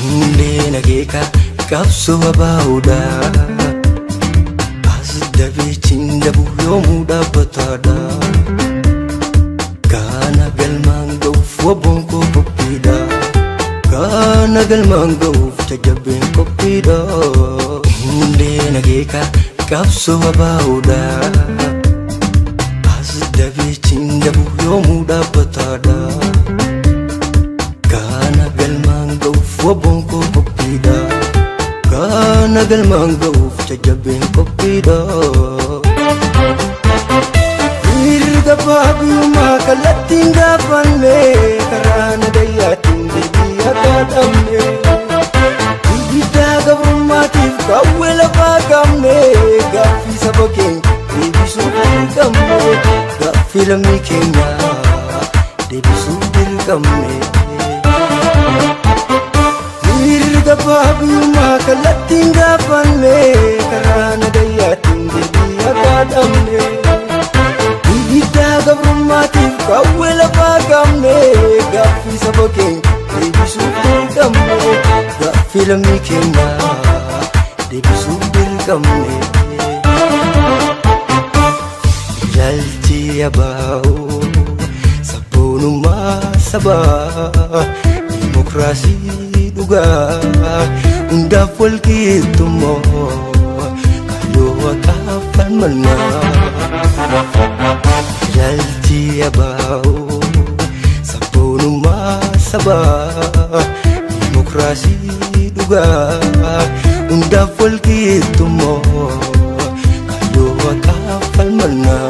Hundeen akeeka qabsoo abaa'uudha. As dabeechiin dabu yoomuu dhaabbataadha. Kana galmaan ga'uuf waboon koo qophiidha. Kana galmaan ga'uuf jajjabeen qophiidha. Hundeen akeeka qabsoo abaa'uudha. As dabeechiin dabu yoomuu dhaabbataadha. Kana galmaan ga'uuf waboon koo qophiidha. Kana galmaan ga'uuf jajjabeen qophiidha. Mirga baabiyummaa kallattiin gaafanne karaa nagayyaatiin deebii akka dhabne. Guddaa gabrummaatiif qawwee lafaa qabne gaaffii saba keenya deebisuuf dirqamne, gaaffii lammii keenya deebisuuf dirqamne. Mirga baabiyummaa kallattiin gaafanne karaa nagayyaatiin deebii akka dhabne. Guddaa gabrummaatiif qawwee lafaa qabne gaaffii saba keenya deebisuuf dirqamne, gaaffii lammii keenya deebisuuf dirqamne. Ilaalchi abaa'oo sabboonummaa sabaa, dimokiraasii dhugaa, hundaaf walqixxummaa, kaayyoo haqaaf falmannaa. Ilaalchi abaa'oo sabboonummaa sabaa, dimokiraasii dhugaa, hundaaf walqixxummaa, kaayyoo haqaaf falmannaa.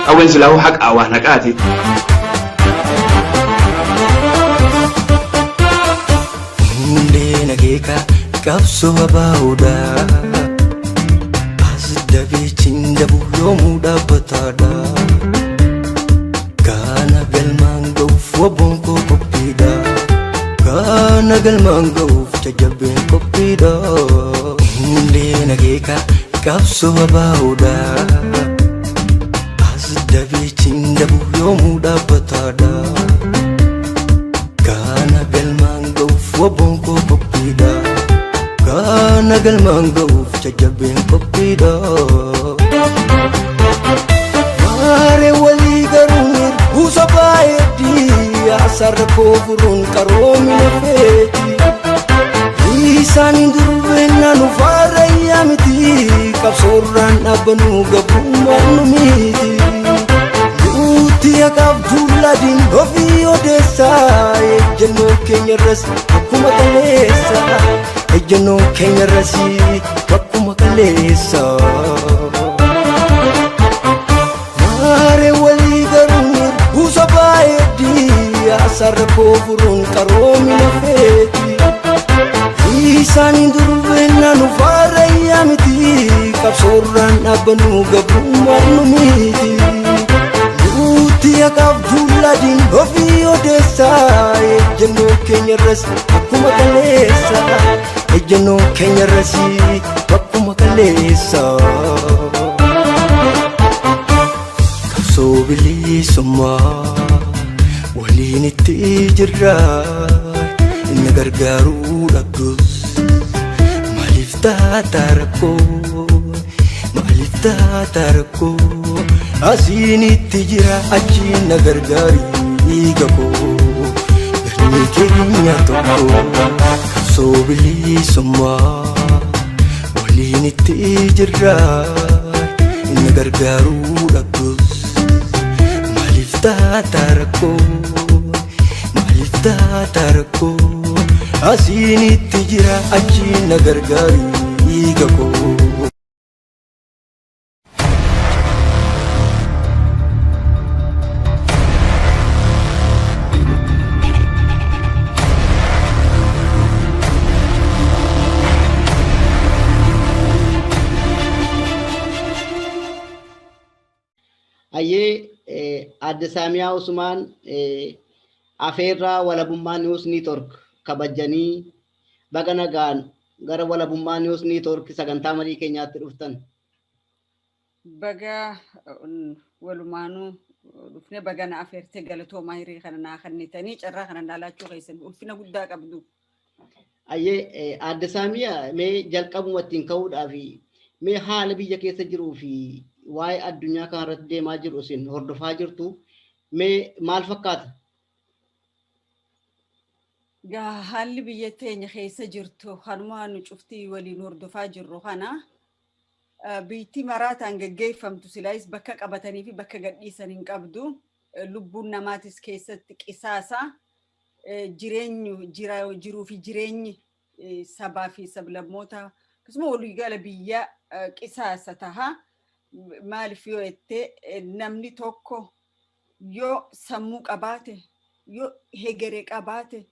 Qawween silaahuu haqaa waan haqaati. Hundeen akeeka qabsoo abaa'uudha. As dabeechiin dabu yoomuu dhaabbataadha. Kana galmaan ga'uuf waboon koo qophiidha. Kana galmaan ga'uuf jajjabeen qophiidha. Hundeen akeeka qabsoo abaa'uudha. As dabeechiin dabu yoomuu dhaabbataadha. Kana galmaan ga'uuf waboon koo qophiidha. Kana galmaan ga'uuf jajjabeen qophiidha. Maaree walii garuun buusa baay'eedhi asarra koo furuun qaroomina feeti. Isaan durbeenna nu faarayyaa miti, qabsoorraan dhaabbanuu gabrummaan nu miti. Nuti haqaaf duuladiin ofii odeessaa, ejjennoo keenyarras akkuma kaleessa, ejjennoo keenyarras akkuma kaleessa. Maaree walii garuun buusa baay'eedhi asarra koo furuun qaroomina feeti. Isaan durbeenna nu faarayyaa miti, qabsoorraan dhaabbanuu gabrummaan nu miti. Nuti haqaaf duuladiin ofii odeessaa, ejjennoo keenyarras akkuma kaleessa, ejjennoo keenyarras akkuma kaleessa. Qabsoo bilisummaa waliin itti jirra, inni gargaaruu dhabdus maaliif taata rakkoo, maaliif taata rakkoo? Asiin itti jira, achiin na gargaari dhiiga koo, galmi keenya tokko. Qabsoo bilisummaa waliin itti jirra, inni gargaaruu dhabdus maaliif taata rakkoo? Maaliif taata rakkoo? Asiin itti jira, achiin na gargaari dhiiga koo. Hayyee, Aadde Saamiyaa Usmaan, afeerraa Walabummaa News Network kabajanii baga nagaan gara Walabummaa News Network sagantaa marii keenyaatti dhuftan. Baga walumaanuu dhufne. Baga na afeertee, galatoomaa. Hiree kana naa kennitanii carraa kana naa laachuu keessan ulfina guddaa qabdu. Hayyee, Aadde Saamiyaa, mee jalqabuma ittiin ka'uudhaaf mee haala biyya keessa jiruu fi waa'ee addunyaa kanarratti deemaa jiru isin hordofaa jirtu mee maal fakkaata? Gaa, haalli biyya teenya keessa jirtu kanuma nu cuftii waliin hordofaa jirru kana. Biyyattii maraataan geggeeffamtu silaayis bakka qabatanii fi bakka gadhiisan hin qabdu. Lubbuun namaatis keessatti qisaasa. Jireenyu jiruu fi jireenyi sabaa fi sablammoota akkasuma waliigala biyya qisaasa taha. Maaliif yoo jettee, namni tokko yoo sammuu qabaate, yoo hegeree qabaate,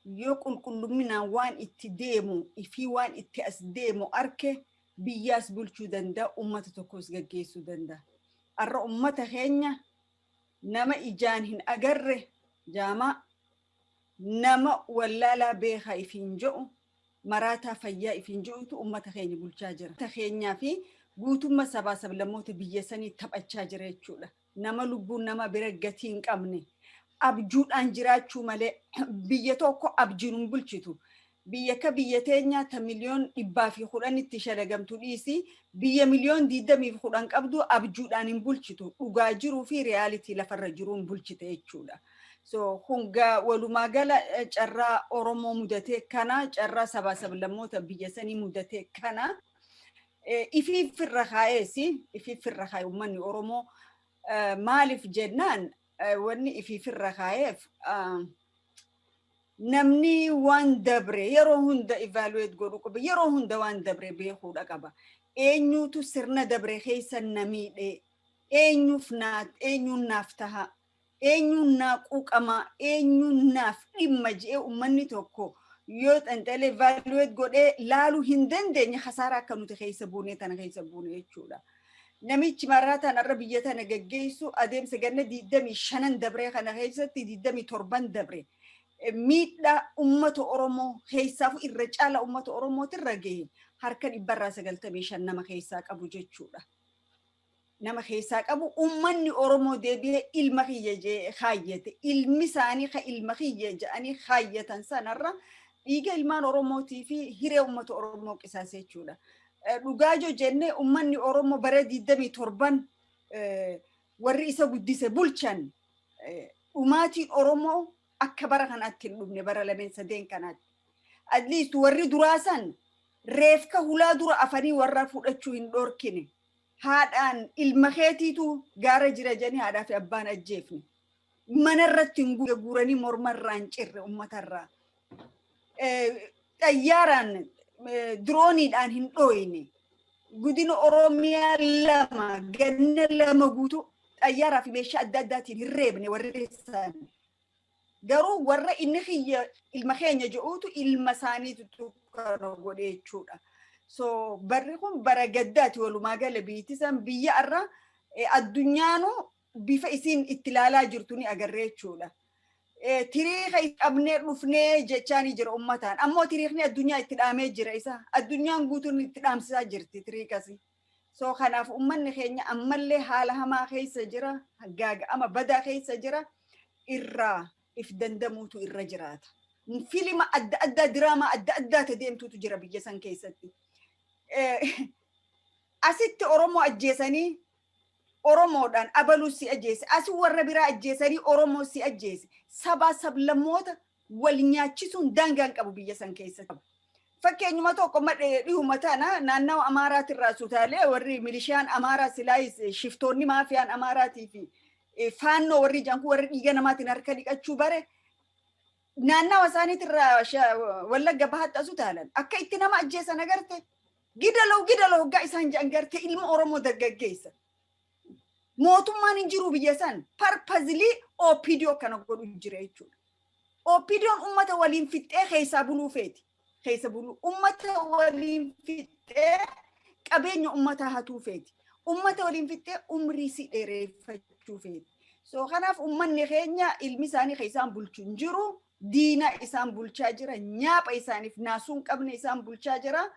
yoo qulqullumminaan waan itti deemu ifii waan itti as deemu arke, biyyaas bulchuu danda'a, ummata tokkos gaggeessuu danda'a. Har'a ummata keenya nama ijaan hin agarre, jaamaa, nama wallaalaa, beekaa ifiin jedhu, maraataa fayyaa ifiin jedhutu ummata keenya bulchaa jira. Ummata keenyaa fi guutummaa sabaa sablammoota biyya sanii taphachaa jira jechuudha. Nama lubbuun nama bira gatii hin qabne, abjuudhaan jiraachuu malee biyya tokko abjiin hin bulchitu. Biyya akka biyya teenyaa ta 110,000,000tti shalagamtu dhiisi, biyya 20,000,000 qabdu abjuudhaan hin bulchitu. Dhugaa jiruu fi reality lafarra jiruun bulchite jechuudha. So hunga walumaa gala carraa Oromoo mudatee kana, carraa sabaa sablammoota biyya sanii mudatee kana ifiif irra kaa'eesi, ifiif irra kaa'e uummanni Oromoo. Maaliif jennaan, wanni ifiif irra kaa'eef, namni waan dabre yeroo hunda evaluate godhuu qaba, yeroo hunda waan dabre beekuudha qaba. Eenyuutu sirna dabre keessa na miidhe? Eenyuuf naa, eenyuun naaf taha, eenyuun naa quuqama, eenyuun naaf dhimma je'ee uummanni tokko yoo xanxalee evaluate godhee laaluu hin dandeenye, kasaaraa akka nuti keessa buune tana keessa buune jechuudha. Namichi maraataan har'a biyya tana gaggeessu adeemsa ganna 25 dabree kana keessatti, 27 dabre, miidhaa ummata Oromoo keessaafu irra caala ummata Oromootirra gahe harka 95% nama keessaa qabu jechuudha. Nama keessaa qabu, ummanni Oromoo deebi'ee ilma kiyya jee kaayyate, ilmi isaanii ka ilma kiyya jedhanii kaayyatan sanarra dhiiga ilmaan Oromootii fi hiree ummata Oromoo qisaase jechuudha. Dhugaa joo jennee, ummanni Oromoo bara 27 warri isa guddise bulchan, dhumaatiin Oromoo akka bara kanaatti hin dhumne, bara lameen sadeen kanaatti. At least warri duraa san reefka hulaa dura afanii warra fudhachuu hin dhorkine. Haadhaan ilma keetiitu gaara jira jedhanii haadhaa fi abbaan ajjeefne. Mana irratti hin guuranii mormarraa hin cirre uummatarraa. Xayyaaraan, dirooniidhaan hin dhooyne. Godina Oromiyaa lama ganna 2 guutuu xayyaaraa fi meeshaa adda addaatiin hin reebne warri isaan. Garuu warra inni kiyya, ilma keenya jedhuutu ilma isaaniitu kana godhe jechuudha. So barri kun bara gaddaati. Walumaa gala biyyi san biyya irra addunyaanuu bifa isiin itti ilaalaa jirtu ni agarree jechuudha. Tiriika qabnee dhufnee jechaanii jira uummataan. Ammoo tiriikni addunyaa itti dhaamee jira isa. Addunyaan guutuun itti dhaamsisaa jirti tiriikasi. So kanaaf uummanni keenya ammallee haala hamaa keessa jira. Gaaga'ama badaa keessa jira. Irraa if dandamuutu irra jiraata. Filima adda addaa, diraamaa adda addaa deemtuutu jira biyya san keessatti. Asitti Oromoo ajjeesanii Oromoodhaan abaluu si ajjeese. Asi warra biraa ajjeesanii Oromoo si ajjeese. Sabaa sablammoota wal nyaachisuun daangaan qabu biyya san keessatti. Fakkeenyuma tokko dhihuma tana naannawa Amaaraatirraa sutaalee warri milishaan Amaaraa, silaayis shiftoonni maafiyaan Amaaraatii fi Faannoo warri ijaan kun warri dhiiga namaatiin harka dhiqachuu bare naannawa isaaniitirraa Wallagga Bahaatti asu taalan akka itti nama ajjeesan agarte. Gidaloo gidaloo hoggaa isaan jedhan garte ilma Oromoo dargaggeessa. Mootummaan hin jiru biyya san purposely OPDO kana godhu jira jechuudha. OPDOn ummata waliin fixxee keessaa buluu feeti. Keessa buluu ummata waliin fixxee qabeenya ummataa hatuu feeti. Ummata waliin fixxee umrii si dheereffachuu feeti. So kanaaf ummanni keenya ilmi isaanii keessaan bulchu hin jiru. Diina isaan bulchaa jira. Nyaapha isaaniif naasuu hin qabne isaan bulchaa jira.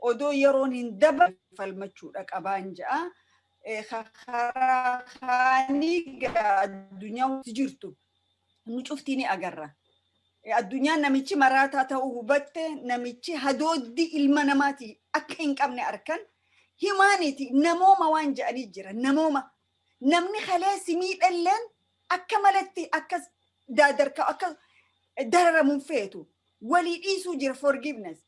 Odoo yeroon hin dabarre falmachuudha qabaan ja'a. Karaa kaanii addunyaa jirtu nu cuftii ni agarra. Addunyaan namichi maraataa ta'uu hubatte, namichi hadooddi ilma namaati akka hin qabne arkan, humanity namooma waan jedhanii jira. Namooma namni kaleessi miidhalleen akka malatti akka daadarkaa akka dararamuun feetu walii dhiisuu jira, forgiveness.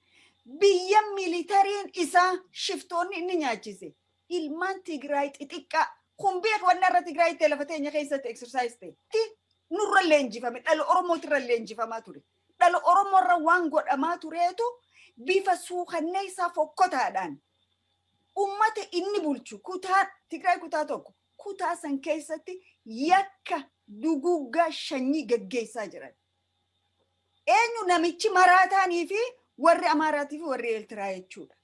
Biyya militaryn isaa shiftoonni inni nyaachise ilmaan Tigraay xixiqqaa kun beek wanna irra Tigraay ta'e lafa teenya keessatti exercise ta'e nurra leenjifame, dhala Oromootirra leenjifamaa ture. Dhala Oromoorra waan godhamaa tureetu bifa suukanneessaa fokkotaadhaan ummata inni bulchu kutaa Tigraay kutaa tokko kutaa san keessatti yakka duguggaa sanyii gaggeessaa jiran. Eenyu? Namichi maraataanii fi warri Amaaraatii fi warri Eertiraa jechuudha.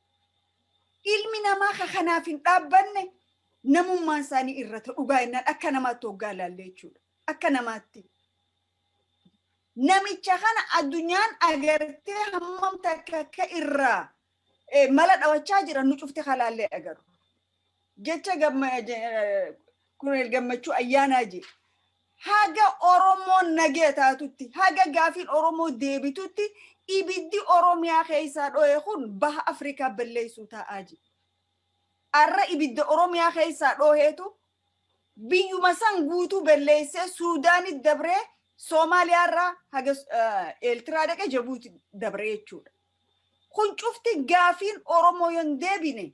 Ilmi namaa kanaaf hin dhaabbanne namummaan isaanii irra dhugaa jennaan akka namaatti hoggaa ilaalle jechuudha. Akka namaatti. Namicha kana addunyaan agartee hammam takka akka irraa mala dhawachaa jiran nu cufte kalaallee agaru. Jecha Kuneel Gammachuu Ayyaanaa je. Haga Oromoon nagee taatutti, haga gaafiin Oromoo deebitutti, ibiddi Oromiyaa keessaa dho'e kun baha Afrikaa balleessuu taa'aa jira. Arra ibidda Oromiyaa keessaa dhoheetu biyyuma san guutuu balleessee Suudaanitti dabree, Soomaaliyaarraa haga Eertiraa dhaqee Jabuuti dabree jechuudha. Kun cufti gaafiin Oromoo yoon deebine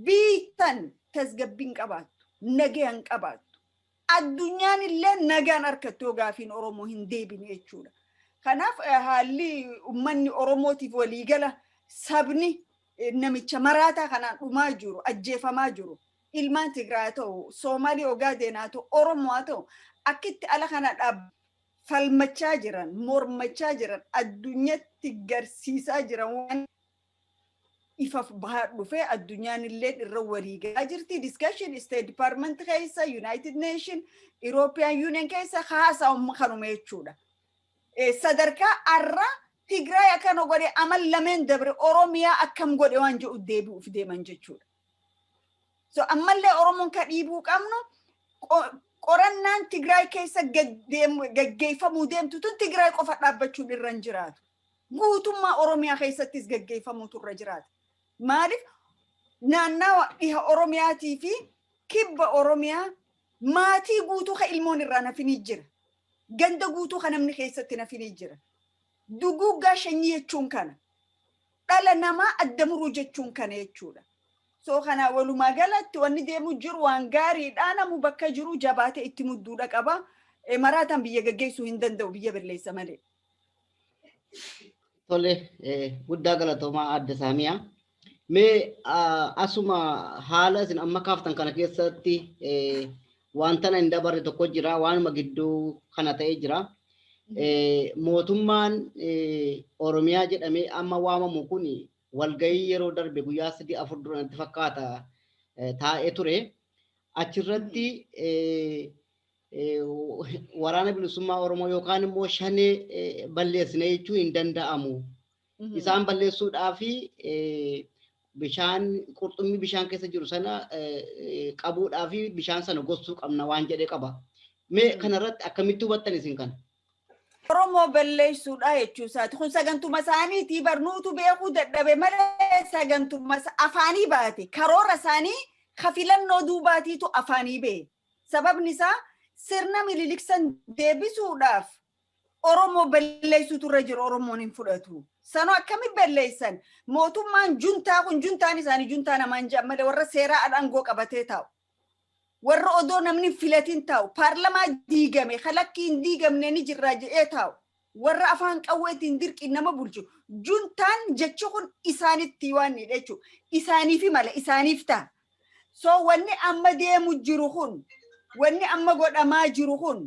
biitan tasgabbiin qabaattu, nagayaan qabaattu. Addunyaan illee nagaan harkattu yoo gaafiin Oromoo hin deebine jechuudha. Kanaaf haalli uummanni Oromootiif waliigala sabni namicha maraataa kanaan dhumaa jiru, ajjeefamaa jiru. Ilmaan Tigraay haa ta'u, Soomaalii Ogaadeen haa ta'u, Oromoo haa ta'u, akkitti ala kana falmachaa jiran, mormachaa jiran, addunyatti garsiisaa jiran waan ifa bahaa dhufee addunyaan illee irra waliigalaa jirti. Discussion State Department keessa, United Nation, European Union keessa haasaa kanuma jechuudha. Sadarkaa arra Tigraay akkana godhe, amal lameen dabre Oromiyaa akkam godhe waan jedhu deebi'uuf deeman jechuudha. So ammallee Oromoon ka dhiibuu qabnu qorannaan Tigraay keessa gaggeeffamuu deemtu tun Tigraay qofa dhaabbachuun irra hin jiraatu. Guutummaa Oromiyaa keessattis gaggeeffamuutu irra jiraata. Maaliif? Naannawa dhiha Oromiyaatii fi kibba Oromiyaa maatii guutuu ka ilmoon irraa nafinii jira. Ganda guutuu ka namni keessatti nafinii jira. Duguuggaa sanyii jechuun kana. Dhala namaa adda muruu jechuun kana jechuudha. So kana walumaa galatti wanni deemu jiru waan gaariidha. Namu bakka jiru jabaatee itti mudduudha qaba. Maraataan biyya gaggeessuu hin danda'u, biyya balleessa malee. Tole, guddaa galatoomaa adda Saamiyaa. Mee asuma haala isin amma kaaftan kana keessatti wanta hin dabarre tokko jira, waanuma gidduu kana ta'ee jira. Mootummaan Oromiyaa jedhamee amma waamamu kun walgahii yeroo darbe guyyaa 3-4 dura natti fakkaata taa'ee ture. Achirratti Waraana Bilisummaa Oromoo yookaan immoo Shanee balleessine jechuun hin danda'amu. Isaan balleessuudhaaf bishaan qurxummii bishaan keessa jiru sana qabuudhaaf bishaan sana gossuu qabna waan jedhee qaba. Mee kanarratti akkamitti hubattan isin kana? Oromoo balleessuudha jechuu isaati. Kun sagantuma isaaniitii barnuutu beekuu dadhabe malee sagantuma afaanii baate. Karoora isaanii ka filannoo duubaatiitu afaanii ba'e. Sababni isaa sirna Miniliksan deebisuudhaaf Oromoo balleessuutu irra jiru, Oromoon hin fudhatu. Sanoo akkami balleessan? Mootummaan juntaa kun, juntaan isaanii juntaa namaan jedhan malee, warra seeraa aangoo qabatee taa'u. Warra odoo namni hin filatin taa'u, paarlamaa diigame, kalakkii hin diigamne ni jirraa jedhee taa'u. Warra afaan qawweetiin dirqii nama bulchu. Juntaan jechi kun isaanitti waan ni jechuudha. Isaaniifi mala, isaaniif ta'a. So wanni amma deemu jiru kun, wanni amma godhamaa jiru kun,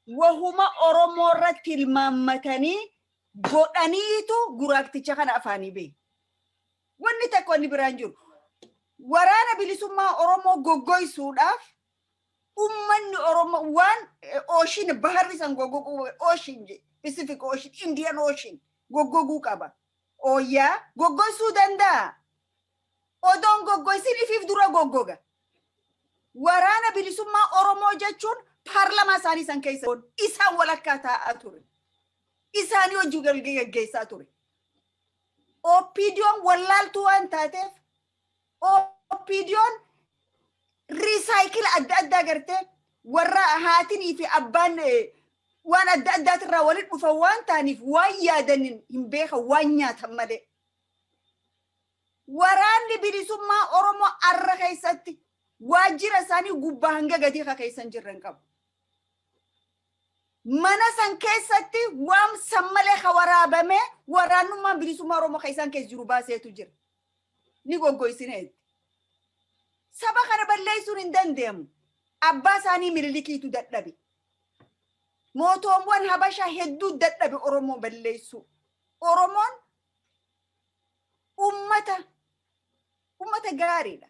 wahuma Oromoo irratti tilmaammatanii godhaniitu guraakticha kana afaanii bahe. Wanni takka wanni biraan jiru. Waraana Bilisummaa Oromoo goggoysuudhaaf ummanni Oromoo waan ocean baharri san goggoguu, ocean, Pacific Ocean, Indian Ocean goggoguu qaba. Ooyyaa goggoysuu danda'a. Odoon goggoysin ifiif dura goggoga. Waraana Bilisummaa Oromoo jechuun paarlamaa isaanii san keessa isaan walakkaa taa'aa ture. Isaanii hojii gaggeessaa ture. OPDOn wallaaltuu waan taateef, OPDOn recycle adda addaa gartee warra haatinii fi abbaan waan adda addaatirraa walitti dhufan waan ta'aniif, waan yaadan hin beekan, waan nyaatan malee. Waraanni Bilisummaa Oromoo arra keessatti waajjira isaanii gubbaa hanga gadii ka keessa hin jirre hin qabu. Mana san keessatti waan san malee ka waraabamee waraannummaan bilisummaa Oromoo ka isaan keessa jiru baaseetu jira. Ni goggoysineetti. Saba kana balleessuun hin danda'amu. Abbaa isaanii Minilikiitu dadhabe. Mootummaan Habashaa hedduu dadhabe Oromoo balleessuu. Oromoon ummata gaariidha.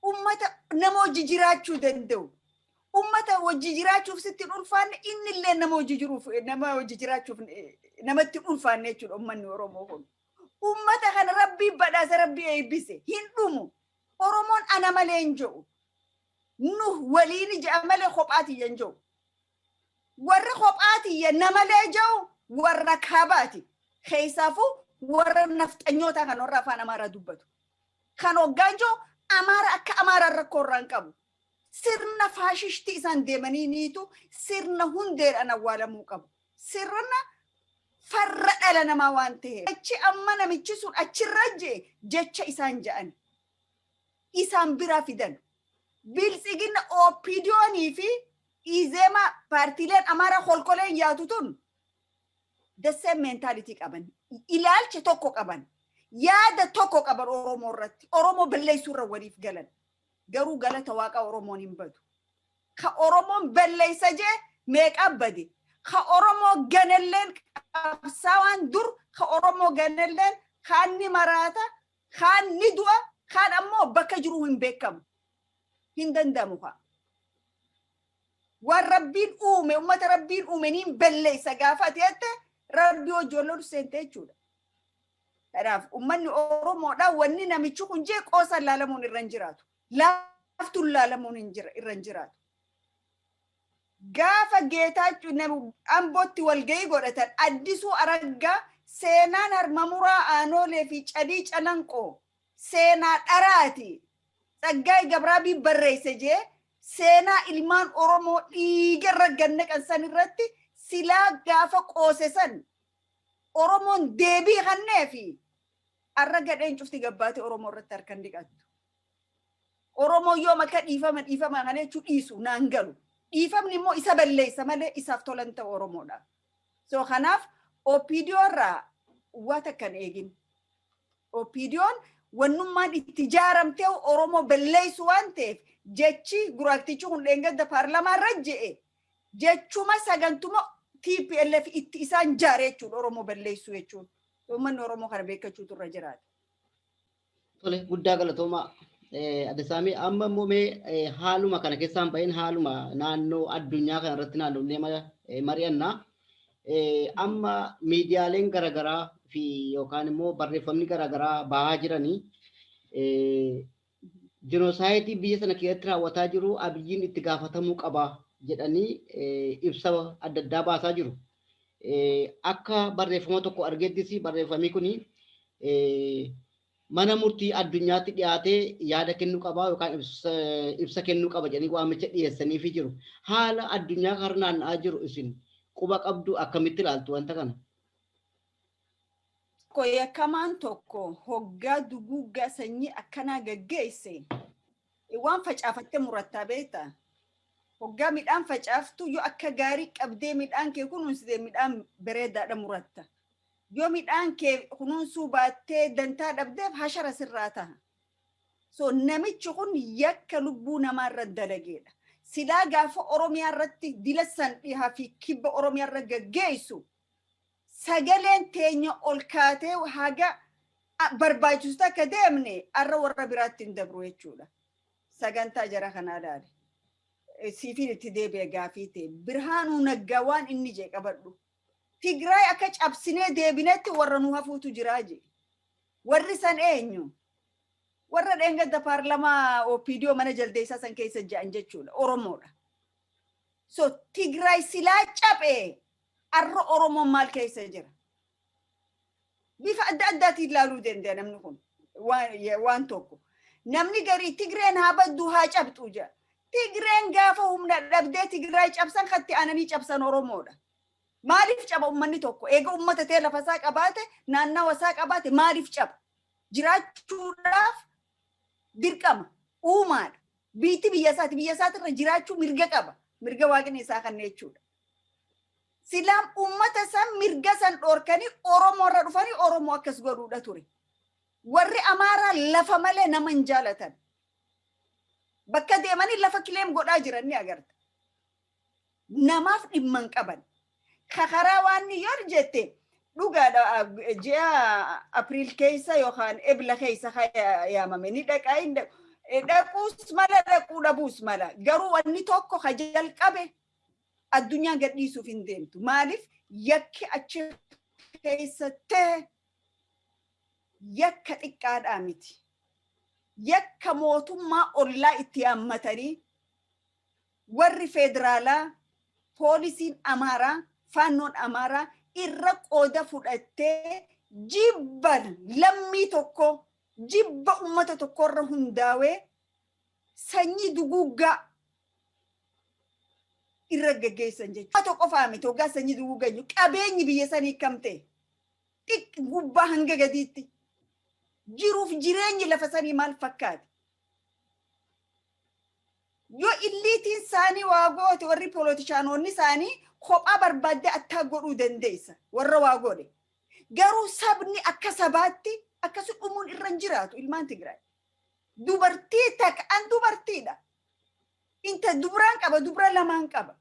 Ummata nama hojii jiraachuu danda'u. Ummata hojii jiraachuuf sitti hin ulfaanne, inni illee nama hojii jiruuf, nama hojii jiraachuuf namatti hin ulfaanne jechuudha ummanni Oromoo kun. Ummata kana Rabbii badhaasa, Rabbii eebbise, hin dhumu. Oromoon ana malee hin jedhu. Nu waliin je'a malee kophaatiyya hin jedhu. Warri kophaatiyya namalee jedhu warra kaabaati. Keessaafuu warra nafxanyootaa kan warra afaan Amaaraa dubbatu. Kan hoggaan jiru Amaara akka Amaaraan rakkoo irraa hin qabu. Sirna faashishtii isaan deemanii niitu sirna hundeedhaan awwaalamuu qabu. Sirna farra dhala namaa waan ta'eef. Achi amma namichi sun achirra jee jecha isaan ja'an. Isaan biraa fidan. Biltsigina OPDOnii fi Izeema, paartiileen Amaaraa holkoleen yaatu tun, the same mentality qaban. Ilaalcha tokko qaban. Yaada tokko qaban Oromoo irratti. Oromoo balleessuu irra waliif galan. Garuu galata Waaqa Oromoon hin badu. Ka Oromoon balleessa jee meeqaa bade. Ka Oromoo ganalleen qabsaawaan dur, ka Oromoo ganalleen kaan ni maraata, kaan ni du'a, kaan ammoo bakka jiru hin beekamu. Hin danda'amu kaa. Waan Rabbiin uume, ummata Rabbiin uume niin balleessa gaafa ati jette, Rabbii hojii lolu seente jechuudha. Kanaaf uummanni Oromoodha, wanni namichi kun jee qoosaan laalamuun irra hin jiraatu. Laaftuun laalamuun irra hin jiraatu. Gaafa Geetaachoo Ambootti walgahii godhatan, Addisuu Araggaa seenaan harmamuraa Aanoolee fi Cadii Calanqoo seenaa dharaati. Tsaggaayee Gabraabii barreesse jee, seenaa ilmaan Oromoo dhiiga irra gannaqan san irratti silaa gaafa qoose san Oromoon deebii kannee fi arra gadheen cufti gabbaatee Oromoo irratti harkan dhiqattu. Oromoo yoom akka dhiifama dhiifama kana jechuu dhiisu naan galu. Dhiifamni immoo isa balleessa malee isaaf tolan ta'u Oromoodha. So kanaaf OPDO irraa waa takka hin eegin. OPDOn wannummaan itti ijaaramtee Oromoo balleessu waan ta'eef, jechi guraaktichi kun dheengadda paarlamaa irra je'e jechuma sagantuma TPLF itti isaan jaare jechuudha, Oromoo balleessu jechuun. Uummanni Oromoo kana beekachuutu irra jiraata. Tole, guddaa galatooma. Addesaamii, amma immoo mee haaluma kana keessaan bahin haaluma naannoo addunyaa kana irratti naannofnee mari'annaa. Amma miidiyaaleen garaagaraa fi yookaan immoo barreeffamni garaagaraa bahaa jiranii genocide biyya sana keessatti raawwataa jiru Abiyyiin itti gaafatamuu qaba jedhanii ibsa adda addaa baasaa jiru. Akka barreeffama tokko argettis, barreeffamni kuni mana murtii addunyaatti dhiyaatee yaada kennuu qaba yookaan ibsa kennuu qaba jedhanii waamicha dhiyeessaniifi jiru. Haala addunyaa kana naanna'aa jiru isin quba qabdu, akkamitti ilaaltu wanta kana? Yakkamaan tokko hoggaa duguuggaa sanyii akkanaa gaggeesse waan facaafattee murattaa beektaa? Hoggaa midhaan facaaftu yoo akka gaarii qabdee midhaan kee kunuunsite, midhaan bareedaadha muratta. Yoo midhaan kee kunuunsuu baattee dantaa dhabdeef, hashara sirraa ta'a. So namichi kun yakka lubbuu namaarra dalageedha. Silaa gaafa Oromiyaa irratti dila san dhihaa fi kibba Oromiyaa irra gaggeessu sagaleen teenya ol kaatee haga barbaachisu akka deemne arra warra biraatti hin dabru jechuudha. Sagantaa jara kanaa ilaale. Siifiin itti deebi'e gaafii ta'e. Birhaanuu Naggaa waan inni jee qabadhu. Tigraay akka cabsinee deebinetti warra nu hafuutu jiraa jee. Warri san eenyu? Warra dheengadda paarlamaa OPDO mana jaldeessaa san keessa ji'an jechuudha. Oromoodha. So Tigraay silaa caphee arra Oromoon maal keessa jira? Bifa adda addaatiin ilaaluu danda'a namni kun waan tokko. Namni garii Tigreen haa baddu, haa cabxu jedha. Tigreen gaafa humna dhabdee Tigraay cabsan, katti aananii cabsan Oromoodha. Maaliif caba uummanni tokko? Eega uummata ta'e, lafa isaa qabaate, naannawa isaa qabaate, maaliif caba? Jiraachuudhaaf dirqama. Uumaadha. Biitti biyya isaati. Biyya isaatirra jiraachuu mirga qaba. Mirga Waaqni isaa kan jechuudha. Silaam uummata san mirga san dhoorkanii Oromoo irra dhufanii Oromoo akkas godhuudha ture. Warri Amaaraa lafa malee nama hin jaalatan. Bakka deemanii lafa claim godhaa jiran ni agarta. Namaaf dhimma hin qaban. Kakaraa waan yoo jette dhugaadha, ji'a April keessa yookaan Ebla keessa yaamame ni dhaqaa, hin dhaquus mala, dhaquu dhabuus mala. Garuu wanni tokko ka jalqabe addunyaan gadhiisuuf hin deemtu. Maaliif? Yakki achi keessa ta'e yakka xiqqaadhaa miti. Yakka mootummaa ollaa itti yaammatanii warri federaalaa, poolisiin Amaaraa, faannoon Amaaraa irra qooda fudhattee jibba lammii tokko, jibba ummata tokkorra hundaawee sanyii duguuggaa irra gaggeessan jechuudha. Tokko qofaa miti, hoggaa sanyii duguuggaa jechuun qabeenyi biyya sanii kam ta'e gubbaa hanga gadiitti jiruuf jireenyi lafa sanii maal fakkaate? Yoo illiitiin isaanii waa goote, warri poolootishaanonni isaanii kophaa barbaaddee attaa godhuu dandeessa warra waa godhe. Garuu sabni akka sabaatti akkasi dhumuun irra hin jiraatu ilmaan Tigraay. Dubartii takka, an dubartiidha. Inta dubraan qaba, dubra lamaan qaba.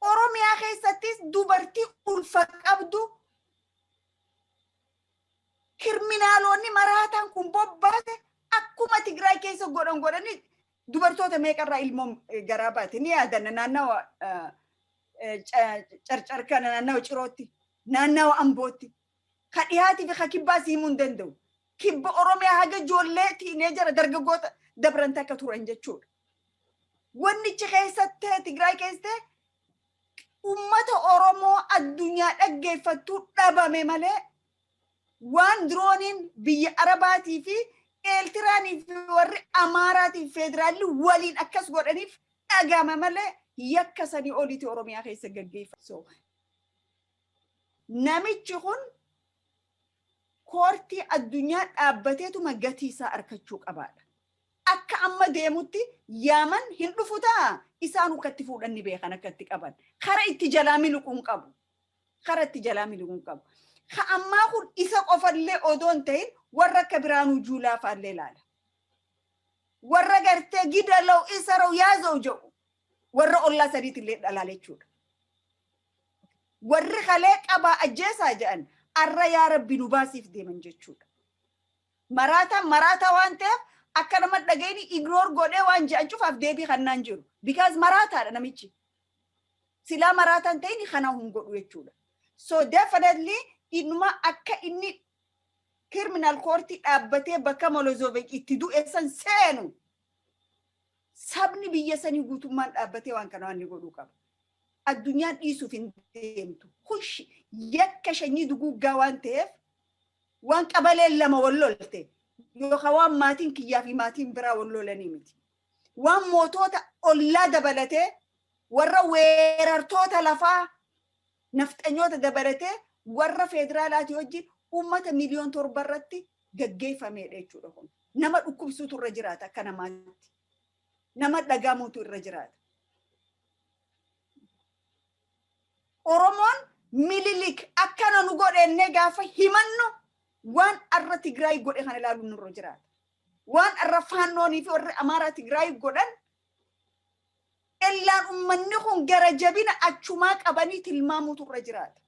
Oromiyaa keessattis dubartii ulfa qabdu kirminaalonni maraataan kun bobbaase akkuma Tigraay keessa godhan godhanii dubartoota meeqarraa ilmoon garaa baate ni yaadanna. Naannawa Carcar kana, naannawa Cirootti, naannawa Ambootti, ka dhihaatii fi ka kibbaas himuu hin danda'u. Kibba Oromiyaa haga ijoollee tiineejara dargaggoota dabran takka turan jechuudha. Wannichi keessatti Tigraay keessatti ummata Oromoo addunyaa dhaggeeffattuu dhabame malee waan dirooniin biyya Arabaatii fi Eeltiraanii fi warri Amaaraatii fi federaalli waliin akkas godhaniif dhagama malee yakka sanii oliiti Oromiyaa keessa gaggeeffa. So, namichi kun koortii addunyaa dhaabbateetuma gatii isaa argachuu qabaadha. Akka amma deemutti yaaman hin dhufu ta'a, isaan akkatti fuudhan ni beekan, akka itti qaban. Kara itti jalaa miliquu hin qabu. Kara itti jalaa miliquu hin qabu. Ka ammaa kun isa qofallee odoo hin ta'in warra akka Biraanuu Juulaa fa'allee ilaala. Warra gartee gidalaw isaraw yaaza'u jedhu warra ollaa sadiitillee dhalaala jechuudha. Warri kalee qabaa ajjeesaa jedhan arra yaa Rabbi nu baasiif deeman jechuudha. Maraataan maraataa waan ta'eef akka nama dhagayni ignore godhee waan jedhan cufaaf deebii kannaan jiru. Because maraataadha namichi. Silaa maraataan ta'in kana hin godhu jechuudha. So definitely innuma akka inni criminal courtii dhaabbatee bakka Molozovik itti du'e san seenu sabni biyya sanii guutummaan dhaabbatee waan kana waan inni godhuu qaba. Addunyaan dhiisuuf hin deemtu. Kun yakka sanyii duguuggaa waan ta'eef, waan qabaleen lama wal lolte yookaan waan maatiin kiyyaa fi maatiin biraa wal lolanii miti. Waan mootota ollaa dabalatee, warra weerartoota lafaa nafxanyoota dabalatee, warra federaalaatii wajjin uummata 7 miliyoon irratti gaggeeffamedha jechuudha kun. Nama dhukkubsuutu irra jiraata akka namaatti. Nama dhagamuutu irra jiraata. Oromoon Mililik akkana nu godhennee gaafa himannu, waan arra Tigraay godhe kana ilaaluun nurra jiraata. Waan arra Faannoonii fi warri Amaaraa Tigraay godhan illaan ummanni kun gara jabina achumaa qabanii tilmaamuutu irra jiraata.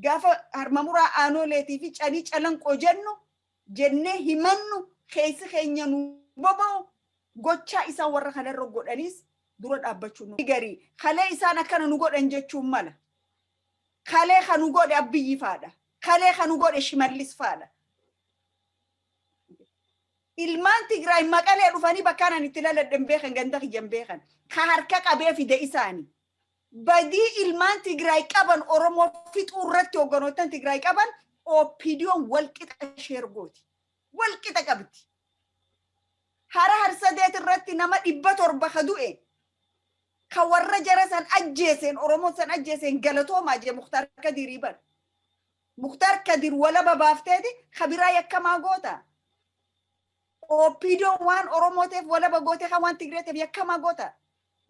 Gaafa harmamuraa Aanoleetii fi Canii Calanqoo jennu jennee himannu, keessi keenya nu boba'u, gochaa isaan warra kanarra godhanis dura dhaabbachuu nu. Garii kalee isaan akkana nu godhan jechuun mala. Kalee kan nu godhe Abbiyyi faadha. Kalee kan nu godhe Shimallis faadha. Ilmaan Tigraay Maqalee dhufanii bakka ani itti laladhan beekan, ganda kiyyan beekan. Ka harka qabee fide isaani. Badii ilmaan Tigraay qaban Oromoo fixuu irratti hogganoottan Tigraay qaban OPDOn walqixa share gooti. Walqixa qabdi. Hara Harsadeet irratti nama 700 ka du'e, ka warra jara san ajjeeseen, Oromoon san ajjeeseen galatoomaa jee Muktaar Kadirii ban. Muktaar Kadir walaba baafteeti kabiraa yakkamaa goota. OPDO waan Oromoo ta'eef walaba gootee kan waan Tigree ta'eef yakkamaa goota.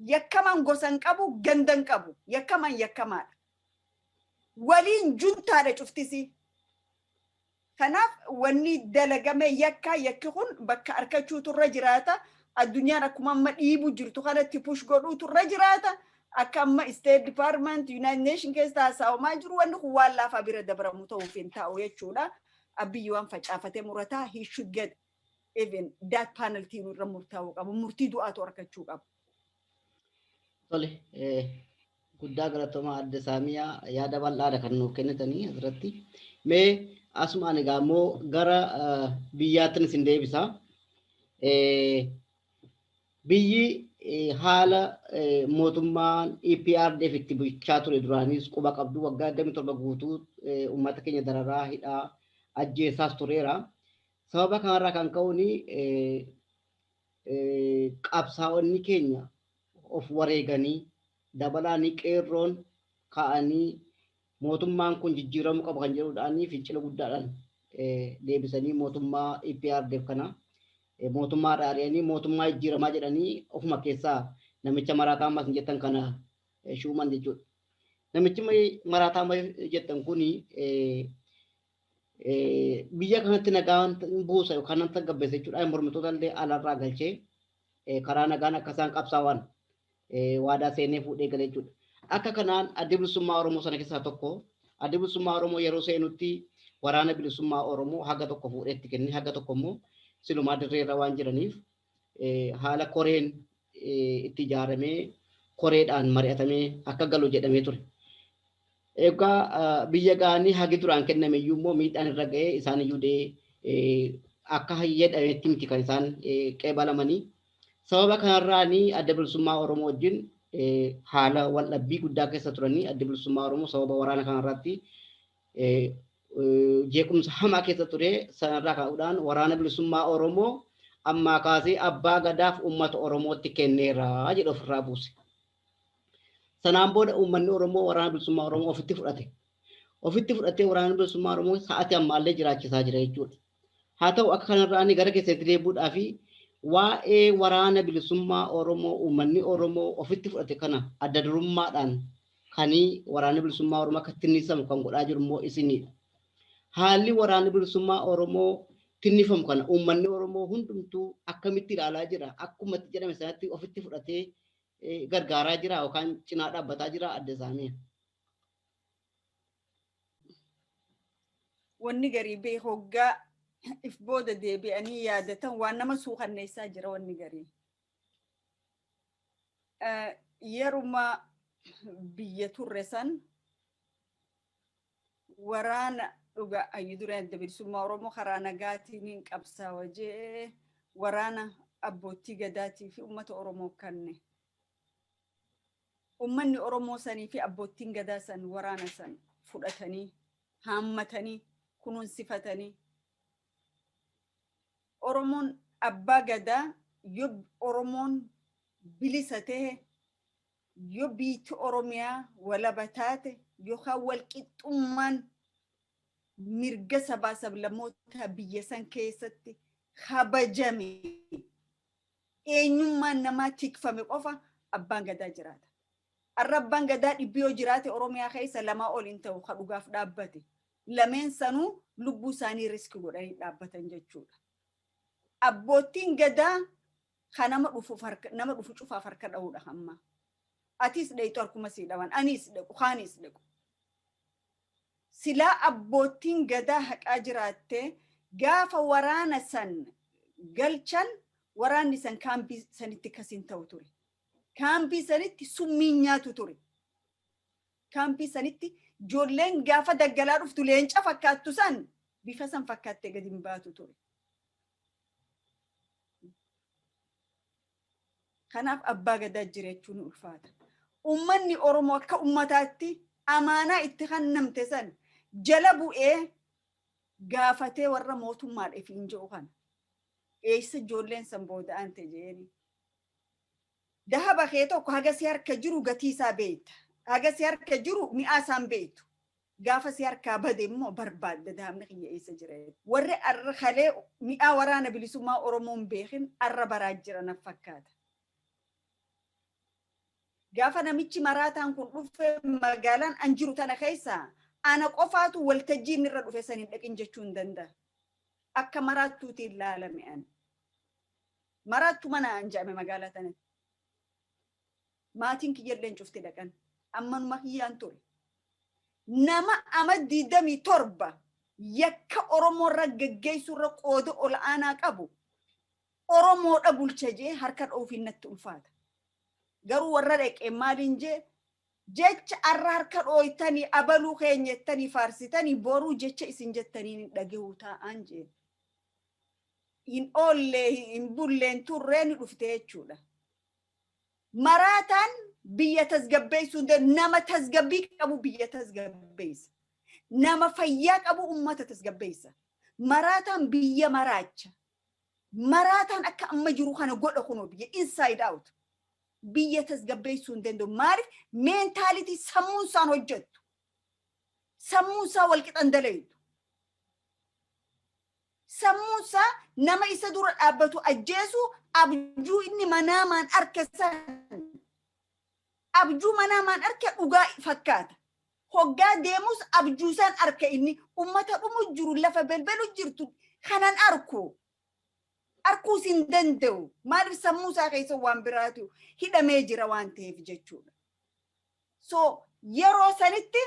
Yakkamaan gosa hin qabu, ganda hin qabu. Yakkamaan yakkamaadha. Waliin juntaadha cuftisii. Kanaaf wanni dalagame yakka, yakki kun bakka harkachuutu irra jiraata. Addunyaan akkuma amma dhiibu jirtu kanatti push godhuutu irra jiraata. Akka amma State Department, United Nation keessa haasa'amaa jiru, wanni kun waan laafaa bira dabaramu ta'uuf hin taa'u jechuudha. Abiyyi waan facaafatee murataa, he should get even that penalty irra murtaa'uu qabu. Murtii du'aatu argachuu qabu. Tole, guddaa galatoomaa adde Saamiyaa, yaada bal'aadha kan nuuf kennitanii asirratti. Mee asumaan egaa immoo gara biyyaatti isin deebisa. Biyyi haala mootummaan EPRDF itti bulchaa ture duraanis quba qabdu, waggaa 27 guutuu uummata keenya dararaa, hidhaa, ajjeesaas tureera. Sababa kanarraa kan ka'uun qabsaa'onni keenya of wareeganii, dabalaanii qeerroon ka'anii, mootummaan kun jijjiiramuu qaba kan jedhuudhaan fincila guddaadhaan deebisanii mootummaa EPRDF kana mootummaa irraa ari'anii, mootummaa jijjiiramaa jedhanii ofuma keessaa namicha maraataa ammas jettan kana shuuman jechuudha. Namichi maraataa amma jettan kuni biyya kanatti nagaan buusa yookaan nan tasgabbeessa jechuudha. Mormitoota illee alarraa galchee karaa nagaan akka isaan qabsaa'an waadaa seenee fuudhee galee jechuudha. Akka kanaan Addi Bilisummaa Oromoo sana keessaa tokko. Addi Bilisummaa Oromoo yeroo seenutti Waraana Bilisummaa Oromoo haga tokko fuudhee itti kenne, haga tokko immoo silumaa dirreerra waan jiraniif haala koreen itti ijaaramee, koreedhaan mari'atamee akka galu jedhamee ture. Egaa biyya ga'anii hagi duraan kenname iyyuu immoo miidhaan irra ga'ee isaan iyyuu akka jedhametti miti kan isaan qeebalamanii. Sababa kanarraanii Adda Bilisummaa Oromoo wajjin haala waldhabbii guddaa keessa turanii, Adda Bilisummaa Oromoo sababa waraana kanarratti jeequmsa hamaa keessa ture. Sanarraa ka'uudhaan Waraana Bilisummaa Oromoo ammaa kaasee abbaa gadaaf uummata Oromootti kenneera jedhe, ofirraa buuse. Sanaan booda uummanni Oromoo Waraana Bilisummaa Oromoo ofitti fudhate. Ofitti fudhatee Waraana Bilisummaa Oromoo sa'aatii ammaallee jiraachisaa jira jechuudha. Haa ta'u, akka kanarraa gara keessatti deebi'uudhaa fi waa'ee Waraana Bilisummaa Oromoo uummanni Oromoo ofitti fudhate kana adda durummaadhaan kanii Waraana Bilisummaa Oromoo akka tinnisamu kan godhaa jiru immoo isinidha. Haalli Waraanni Bilisummaa Oromoo tinnifamu kana uummanni Oromoo hundumtuu akkamitti ilaalaa jira? Akkuma itti jedhame sanatti ofitti fudhatee gargaaraa jira yookaan cinaa dhaabbataa jira, adde Saamiya? Wanni garii bee hoggaa if booda deebi'anii yaadatan waan nama suukanneessaa jira wanni garii. Yeruma biyya turre san waraana dhuga ayyu duree Adda Bilisummaa Oromoo karaa nagaatiin hin qabsaawa jee waraana abbootii gadaatii fi uummata Oromoo kanne. Uummanni Oromoo sanii fi abbootiin gadaa san waraana san fudhatanii, haammatanii, kunuunsifatanii. Oromoon abbaa gadaa yoo Oromoon bilisa ta'e, yoo biitti Oromiyaa walaba taate, yookaan walqixxummaan mirga sabaa sablammoota biyya san keessatti kabajame, eenyummaan namaa tikfame qofa abbaan gadaa jiraata. Arra abbaan gadaa dhibbi yoo jiraate, Oromiyaa keessa lamaa ol hin ta'u ka dhugaaf dhaabbate. Lameen sanuu lubbuu isaanii risk godhanii dhaabbatan jechuudha. Abboottiin gadaa kan nama dhufuuf harka, nama dhufu cufaaf harka dha'uudha hamma. Atis dheeytu harkuma sii dhawan, anis dhaqu, kaanis dhaqu. Silaa abboottiin gadaa haqaa jiraattee, gaafa waraana san galchan, waraanni san kaampii sanitti kasin ta'u ture. Kaampii sanitti summiin nyaatu ture. Kaampii sanitti ijoolleen gaafa daggalaa dhuftu leenca fakkaattu san bifa san fakkaattee gadi hin baatu ture. Kanaaf abbaa gadaa jira jechuun ulfaata. Uummanni Oromoo akka ummataatti amaanaa itti kennamte san jala bu'ee gaafatee warra mootummaadhaaf hin jiru kana. Eessa ijoolleen san booda'an ta'e jeeni. Dahaba kee tokko haga si harka jiru gatii isaa beekta. Haga si harka jiru mi'aa isaan beektu. Gaafa si harkaa bade immoo barbaadda, dahabni kiyya eessa jira. Warri arra kalee mi'aa Waraana Bilisummaa Oromoo hin beekin arra baraa jira na fakkaata. Gaafa namichi maraataan kun dhufe, magaalaan an jiru tana keessa ana qofaatu waltajjii inni irra dhufe san hin dhaqin jechuu hin danda'a. Akka maraattuutiin ilaalame ani. Maraattu mana an jedhame magaalaa tanatti. Maatiin kiyyallee cufti dhaqan. Ammanuma kiyyaan ture. Nama ama 27 yakka Oromoo irra geggeessuu irra qooda ol'aanaa qabu Oromoodha bulcha jee harka dhoofiin natti ulfaata. Garuu warra dhaqee maaliin jee, jecha arra harka dhooytanii abaluu keenya jettanii faarsitanii, boruu jecha isin jettanii hin dhagahuu taa'an jee. Hin oollee, hin bulleen turree ni dhufte jechuudha. Maraataan biyya tasgabbeessuu hin, nama tasgabbii qabu biyya tasgabbeessa. Nama fayyaa qabu ummata tasgabbeessa. Maraataan biyya maraacha. Maraataan akka amma jiru kana godha kunoo biyya inside out. Biyya tasgabbeessuu hin danda'u. Maaliif? Mentality sammuun isaan hojjettu. Sammuun isaa wal qixan dalaytu. Sammuun isaa nama isa dura dhaabbatu ajjeesu, abjuu inni manaamaan arke san, abjuu manaamaan arke dhugaa fakkaata. Hoggaa deemus abjuu isaan arke, inni ummata dhumu jiru, lafa belbelu jirtu kanan arku. Arkuus hin danda'u. Maaliif? Sammuu isaa keessa waan biraatu hidhamee jira waan ta'eef jechuudha. So yeroo sanitti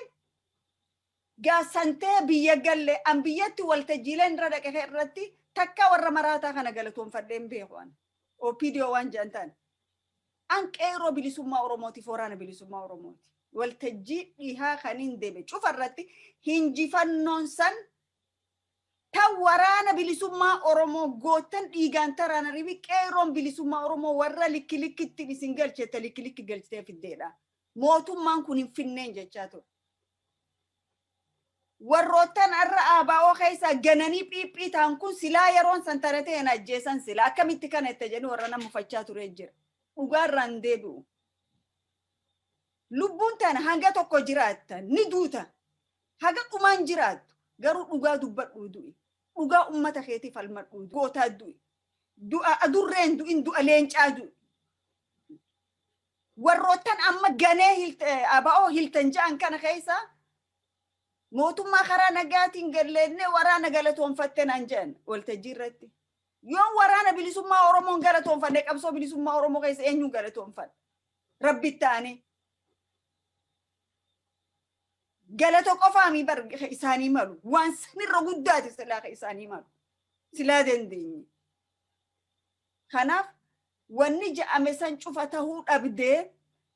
gaasantee biyya galle, an biyyatti waltajjiileen irra dhaqe irratti takka warra maraataa kana galatoonfadheen beeku an. OPDO waan jedhan ta'an. An qeerroo bilisummaa Oromootiif, waraana bilisummaa Oromooti. Waltajjii dhihaa kan hin deeme cufa irratti hinjifannoon san tan waraana bilisummaa Oromoo, goottan dhiigaan taraan ribi, qeerroon bilisummaa Oromoo warra likki likkitti isin galchete, likki likki galchitee fiddeedha. Mootummaan kun hin finneen jechaa ture. Warroottan har'a ABO keessaa gananii phiiphii ta'an kun silaa yeroon san tana ta'een ajjeesan, silaa akkamitti kana itti jedhanii warra nama mufachaa ture jira. Dhugaarraan deebi'u. Lubbuun tana hanga tokko jiraatta, ni duuta. Haga dhumaan jiraattu garuu dhugaa dubbadhuu du'i. Dhugaa ummata keetii falmadhuu gootaa du'i. Du'a adurreen du'in, du'a leencaa du'i. Warroottan amma ganee ABO hiltan ja'an kana keessa mootummaa karaa nagaatiin galleennee waraana galatoonfatte naan jedhan waltajjii irratti. Yoon waraana bilisummaa Oromoon galatoonfanne, qabsoo bilisummaa Oromoo keessa eenyuun galatoonfadha? Rabbitti ta'anii. Galata qofaamii bar isaanii malu. Waan sanirra guddaati silaa isaanii malu. Silaa dandeenye. Kanaaf wanni je'ame san cufa tahuu dhabdee,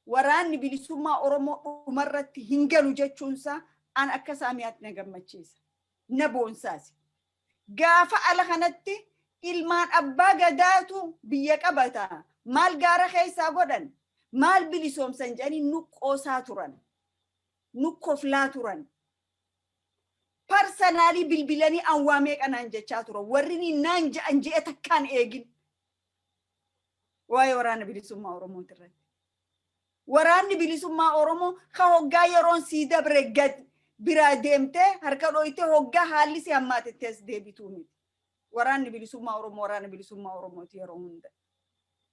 waraanni bilisummaa Oromoo dhumarratti hin galu jechuunsaa an akka saamiyaatti na gammachiisa. Na boonsaasi. Gaafa ala kanatti ilmaan abbaa gadaatu biyya qabata. Maal gaara keessaa godhan? Maal bilisoomsan jedhanii nu qoosaa turan. Nu koflaa turan. Personally bilbilanii an waa meeqa naan jechaa turan. Warri ni naan je'an je'e takkaan eegin. Waa'ee waraana bilisummaa Oromooti irratti. Waraanni bilisummaa Oromoo ka hoggaa yeroon sii dabre gad biraa deemtee harka dhoytee, hoggaa haalli si hammaatetti as deebituu miti. Waraanni bilisummaa Oromoo waraana bilisummaa Oromooti yeroo hunda.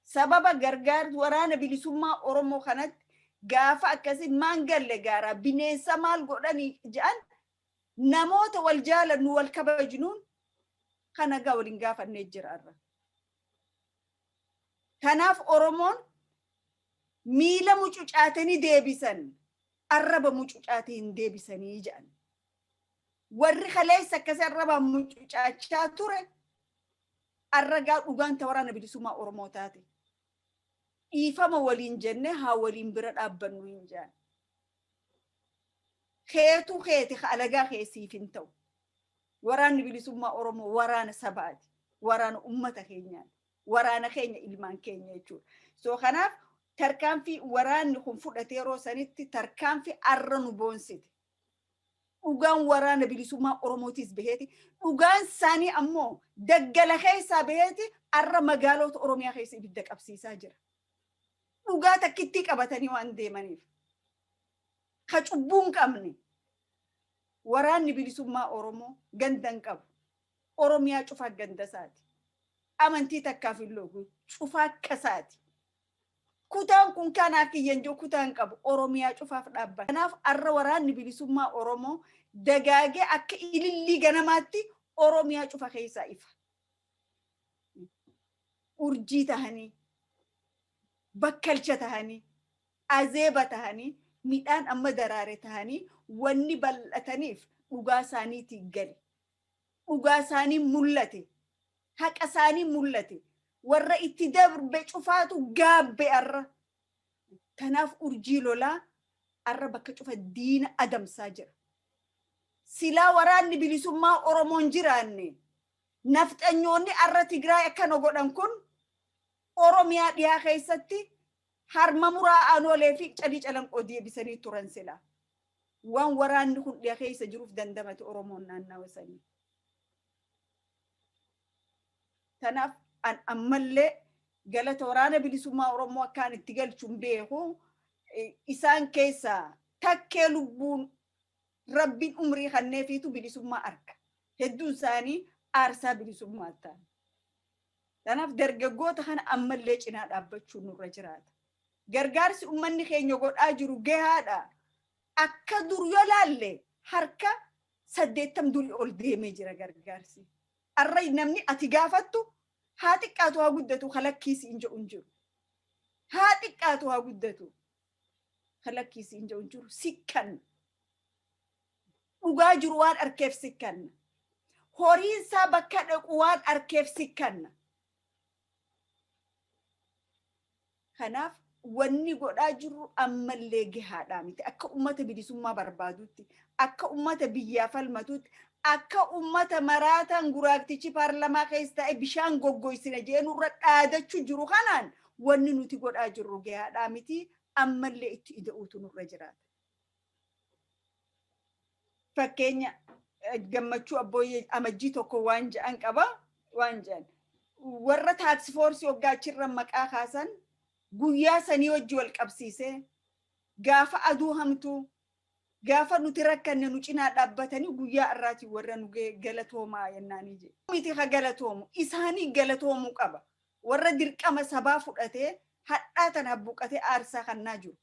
Sababa gargaartu waraana bilisummaa Oromoo kanatti Gaafa akkasii maan galle gaaraa bineensa maal godhanii jedhan, namoota wal jaalannu, wal kabajnuun kana gaa waliin gaafannee jira irra. Kanaaf Oromoon miila mucucaatanii deebisan, arraba mucucaatee hin deebisanii jedhan. Warri kaleessa akkasii arrabaan mucucaachaa ture arragaa dhugaan ta Waraana Bilisummaa Oromoo taate. Dhiifama waliin jennee haa waliin bira dhaabbannu hin jedhan. Keetuu keeti alagaa keessiif hin ta'u. Waraanni Bilisummaa Oromoo waraana sabaati. Waraana ummata keenyaati. Waraana keenya, ilmaan keenya jechuudha. So kanaaf tarkaanfii waraanni kun fudhate yeroo sanitti tarkaanfii arra nu boonsite. Dhugaan Waraana Bilisummaa Oromootis baheeti. Dhugaan isaanii ammoo daggala keessaa baheeti arra magaalota Oromiyaa keessa ibidda qabsiisaa jira. Dhugaa takkittii qabatanii waan deemaniif. Ka cubbuu hin qabne. Waraanni Bilisummaa Oromoo ganda hin qabu. Oromiyaa cufaa ganda isaati. Amantii takkaaf hin loogu, cufaa akkasaati. Kutaan kun kanaaf kiyyan jiru kutaa hin qabu. Oromiyaa cufaaf dhaabbata. Kanaaf arra Waraanni Bilisummaa Oromoo dagaagee akka ilillii ganamaatti Oromiyaa cufa keessaa ifa. Urjii tahanii, bakkalcha tahanii, azeeba tahanii, midhaan amma daraare tahanii wanni bal'ataniif dhugaa isaaniitii gale. Dhugaa isaanii mul'ate. Haqa isaanii mul'ate. Warra itti darbe cufaatu gaabbe arra. Kanaaf urjii lolaa arra bakka cufa diina adamsaa jira. Silaa Waraanni Bilisummaa Oromoon jiraanne, nafxanyoonni arra Tigraay akkana godhan kun Oromiyaa dhiyaa keessatti harma muraa Aanoolee fi Calii Calanqoo deebisanii turan silaa. Waan waraanni kun dhiya keessa jiruuf dandamate Oromoon naannawa sanii. Kanaaf an ammallee galata Waraana Bilisummaa Oromoo akkaan itti galchu hin beeku. Isaan keessaa takkee lubbuun Rabbiin umrii kanneefiitu bilisummaa arga. Hedduun isaanii aarsaa bilisummaa ta'an. Kanaaf dargaggoota kana ammallee cinaa dhaabbachuun nurra jiraata. Gargaarsi uummanni keenya godhaa jiru gahaadha. Akka dur yoo laalle harka 80 durii ol deemee jira gargaarsi. Arra namni ati gaafattu haa xiqqaatu haa guddatu kalakkiisi hin jedhu hin jiru. Haa xiqqaatu haa guddatu kalakkiisi hin jedhu hin jiru, sikkanna. Dhugaa jiru waan arkeef sikkanna. Horiin isaa bakka dhaqu waan arkeef sikkanna. Kanaaf wanni godhaa jirru ammallee gahaadhaa miti. Akka ummata bilisummaa barbaadutti, akka ummata biyyaa falmatutti, akka ummata maraataan guraagtichi paarlamaa keessa taa'e bishaan goggoysina jee nurra dhaadachuu jiru kanaan wanni nuti godhaa jirru gahaadhaa miti, ammallee itti ida'uutu nurra jiraata. Fakkeenya Gammachuu Abbooyyee Amajjii 1 waan jedhan qaba, waan jedhan. Warra task force hoggaa achirra maqaa kaasan guyyaa sanii wajji wal qabsiisee, gaafa aduu hamtuu, gaafa nuti rakkanne nu cinaa dhaabbatanii guyyaa irraatii warra nu galatoomaa jennaanii jedhe. Miti ka galatoomu isaanii galatoomuu qaba. Warra dirqama sabaa fudhatee hadhaa tan habbuuqatee aarsaa kannaa jiru.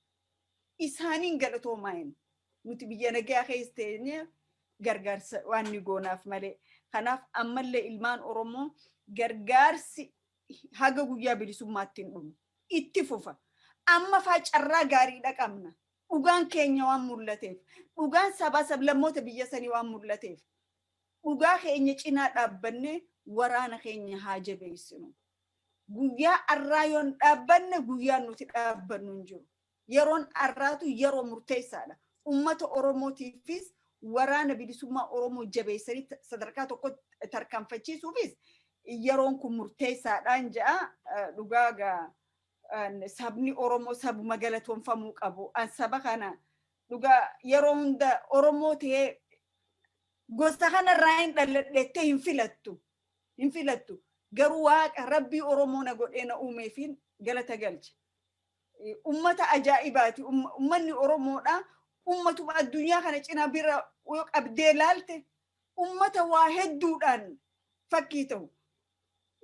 Isaaniin galatoomaa jenna. Nuti biyya nagaa keessa teenye gargaarsa waan ni goonaaf malee. Kanaaf ammallee ilmaan Oromoo gargaarsi haga guyyaa bilisummaatti hin dhumu. Itti fufa. Amma faa carraa gaariidha qabna. Dhugaan keenya waan mul'ateef, dhugaan sabaa sablammoota biyya sanii waan mul'ateef, dhugaa keenya cinaa dhaabbannee waraana keenya haa jabeessinu. Guyyaa arraa yoon dhaabbanne guyyaan nuti dhaabbannu hin jiru. Yeroon arraatu yeroo murteessaadha. Uummata Oromootiifis Waraana Bilisummaa Oromoo jabeessanii sadarkaa tokkotti tarkaanfachiisuufis yeroon kun murteessaadhaan jedha. Dhugaa gaa sabni Oromoo sabuma galatoonfamuu qabu. An saba kana dhugaa yeroo hunda Oromoo ta'ee gosa kanarraa hin dhaladhettee hin filattu. Hin filattu. Garuu Waaqa Rabbii Oromoo na godhee na uumeefiin galata galcha. Ummata ajaa'ibaati. Ummanni Oromoodha. Ummatuma addunyaa kana cinaa bira yoo qabdee laalte ummata waa hedduudhaan fakkii ta'u.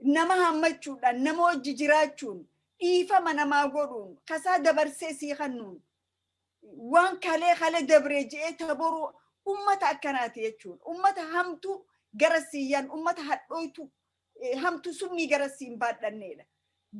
Nama hammachuudhaan, nama wajji jiraachuun, dhiifama namaa godhuun, kasaa dabarsee sii kennuun. Waan kalee kalee dabree je'ee taboruu ummata akkanaati jechuudha. Ummata hamtuu gara siyyaan, ummata hadhooytu, hamtuu summii gara siin baadhanneedha.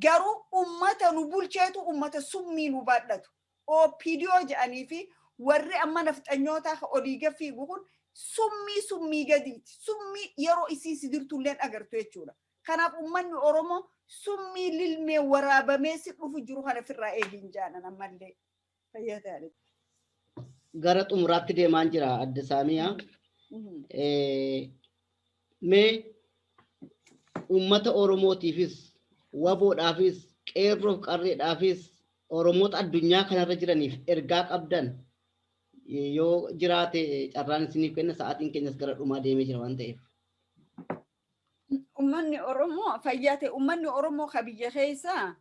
Garuu ummata nu bulcheetu ummata summii nu baadhatu. OPDO jedhanii fi warri amma nafxanyootaa olii gafiigu kun summii summii gadiiti. Summii yeroo isiin si dirtulleen agartu jechuudha. Kanaaf ummanni Oromoo summii lilmee waraabamee si dhufu jiru kana ofirraa eegin jaanan ammallee. Fayyaa ta'e. Gara xumuraatti deemaan jira, adde Saamiyaa. Mee uummata Oromootiifis, WBOdhaafis, qeerroof qarreedhaafis, Oromoota addunyaa kanarra jiraniif ergaa qabdan yoo jiraate carraan isiniif kenna. Sa'aatiin keenyas gara dhumaa deemee jira waan ta'eef. Uummanni Oromoo fayyaa ta'e. Uummanni Oromoo ka biyya keessaa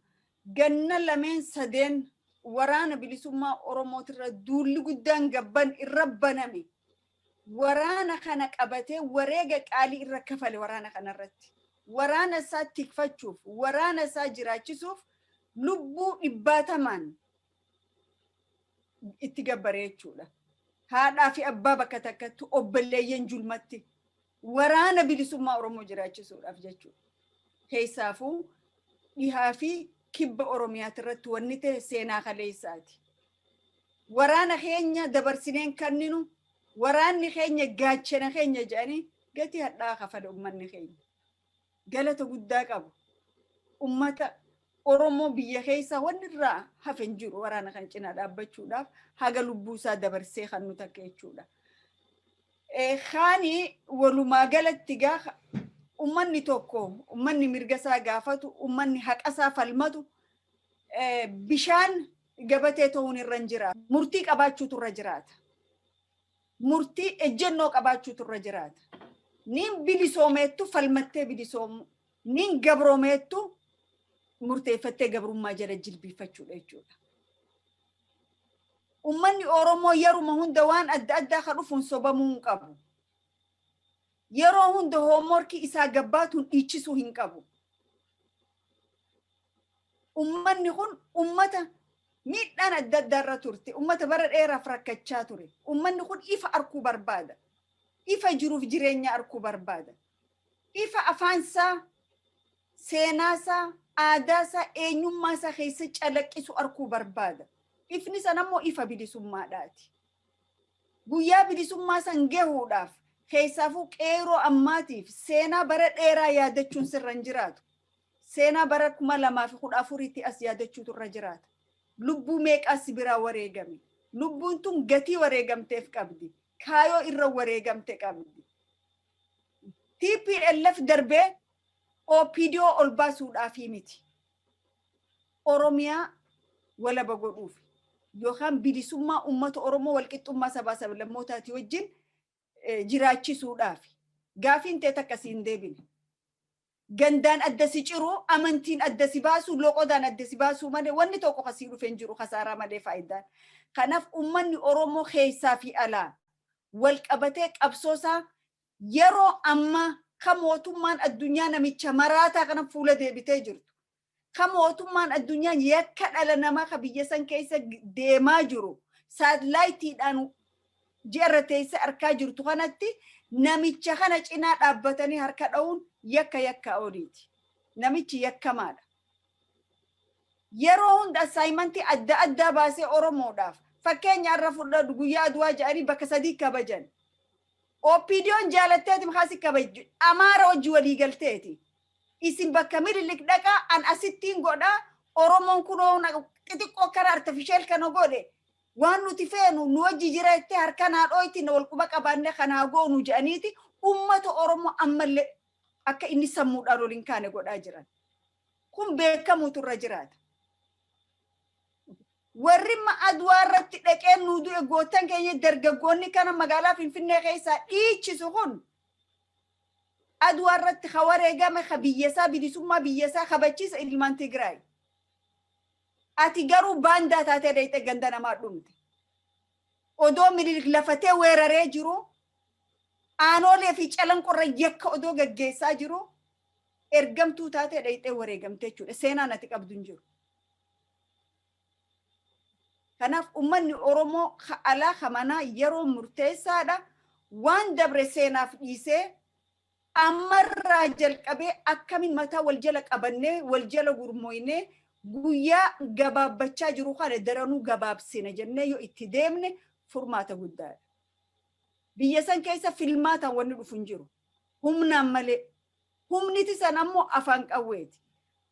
ganna lameen sadeen waraana bilisummaa Oromootirra duulli guddaan gabban irra baname. Waraana kana qabatee wareega qaalii irra kafale waraana kanarratti. Waraana isaa tikfachuuf, waraana isaa jiraachisuuf lubbuu dhibbaatamaan itti gabbare jechuudha. Haadhaa fi abbaa bakka takkatti, obboleeyyan julmatti waraana bilisummaa Oromoo jiraachisuudhaaf jechuudha. Keessaafuu dhihaa fi kibba Oromiyaati irratti wanni ta'e seenaa kaleessaati. Waraana keenya dabarsineen kanninu, waraanni keenya gaachana keenya jedhanii gatii hadhaa kafale uummanni keenya. Galata guddaa qabu. Ummata Oromoo biyya keessaa wanni irraa hafe hin jiru waraana kan cinaa dhaabbachuudhaaf haga lubbuu isaa dabarsee kan nu takka jechuudha. Kaani walumaa galatti gaafa ummanni tokko, ummanni mirga isaa gaafatu, ummanni haqa isaa falmatu bishaan gabatee ta'uun irra hin jiraatu. Murtii qabaachuutu irra jiraata. Murtii ejjennoo qabaachuutu irra jiraata. Nin bilisoomeettu falmattee bilisoomu. Nin gabroomeettu murteeffattee gabrummaa jala jilbiiffachuudha jechuudha. Ummanni Oromoo yeruma hunda waan adda addaa kan dhufuun sobamuu hin qabu. Yeroo hunda hoomorkii isaa gabbaatuun dhiichisuu hin qabu. Ummanni kun ummata miidhaan adda addaa irra turte, ummata bara dheeraaf rakkachaa ture. Ummanni kun ifa arkuu barbaada. Ifa jiruuf jireenya arkuu barbaada. Ifa afaansaa, seenaasaa, aadaasaa, eenyummaasaa keessa calaqqisu arkuu barbaada. Ifni san ammoo ifa bilisummaadhaati. Guyyaa bilisummaa san gahuudhaaf keessaafuu qeeroo ammaatiif seenaa bara dheeraa yaadachuun sirra hin jiraatu. Seenaa bara 2014tti as yaadachuutu irra jiraata. Lubbuu meeqaa si biraa wareegame? Lubbuun tun gatii wareegamteef qabdi. Kaayoo irra wareegamte qabdi. TPLF darbee OPDO ol baasuudhaafii miti. Oromiyaa walaba godhuuf yookaan bilisummaa uummata Oromoo walqixxummaa sabaa sablammootaati wajjin jiraachisuudhaaf. Gaafiin ta'e takka siin deebine. Gandaan adda si ciruu, amantiin adda si baasuu, loqodaan adda si baasuu malee wanni tokko kasii dhufee hin jiru kasaaraa malee faayidaan. Kanaaf uummanni Oromoo keessaa fi alaa wal qabatee qabsoosaa yeroo ammaa ka mootummaan addunyaa namicha maraataa kana fuula deebitee jirtu. Ka mootummaan addunyaa yakka dhala namaa ka biyya san keessa deemaa jiru saatlaayitiidhaan ji'arra teessee arkaa jirtu kanatti namicha kana cinaa dhaabbatanii harka dha'uun yakka yakka oliiti. Namichi yakkamaadha. Yeroo hunda assignment adda addaa baasee Oromoodhaaf, fakkeenya irra fudhadhu, guyyaa Aduwaa jedhanii bakka sadii kabajan. OPDO'n jaalatteeti makaasi kabaju Amaara hojii walii galteeti. Isin bakka Minilik dhaqaa, an asittiin godhaa, Oromoon kunoo xixiqqoo kana artificial kana godhe, waan nuti feenu nu wajji jira jettee harka naa dhooyti wal quba qabaanne kanaa goonu jedhaniiti ummata Oromoo ammallee akka inni sammuudhaan ol hin kaane godhaa jiran. Kun beekamuutu irra jiraata. Warri Aduwaa irratti dhaqee nuu du'e, gootan keenya dargaggoonni kana magaalaa Finfinnee keessaa dhiichisu kun, Aduwaa irratti ka wareegame, ka biyyasaa bilisummaa biyyasaa kabachiisa ilmaan Tigraay. Ati garuu baandaa taatee dheeyxee ganda namaa dhumte. Odoo Minilik lafatee weeraree jiru, Aanoolee fi Calanqorra yakka odoo gaggeessaa jiru, ergamtuu taatee dheeyxee wareegamte jechuudha. Seenaan ati qabdu hin jiru. Kanaaf uummanni Oromoo alaa kamanaa yeroo murteessaadha. Waan dabre seenaaf dhiisee ammarraa jalqabee akkamiin mataa wal jala qabannee wal jala gurmooynee guyyaa gabaabbachaa jiru kana daranuu gabaabsina jennee yoo itti deemne furmaata guddaadha. Biyya san keessa filmaataan wanni dhufu hin jiru. Humnaan malee. Humniti san ammoo afaan qawweeti.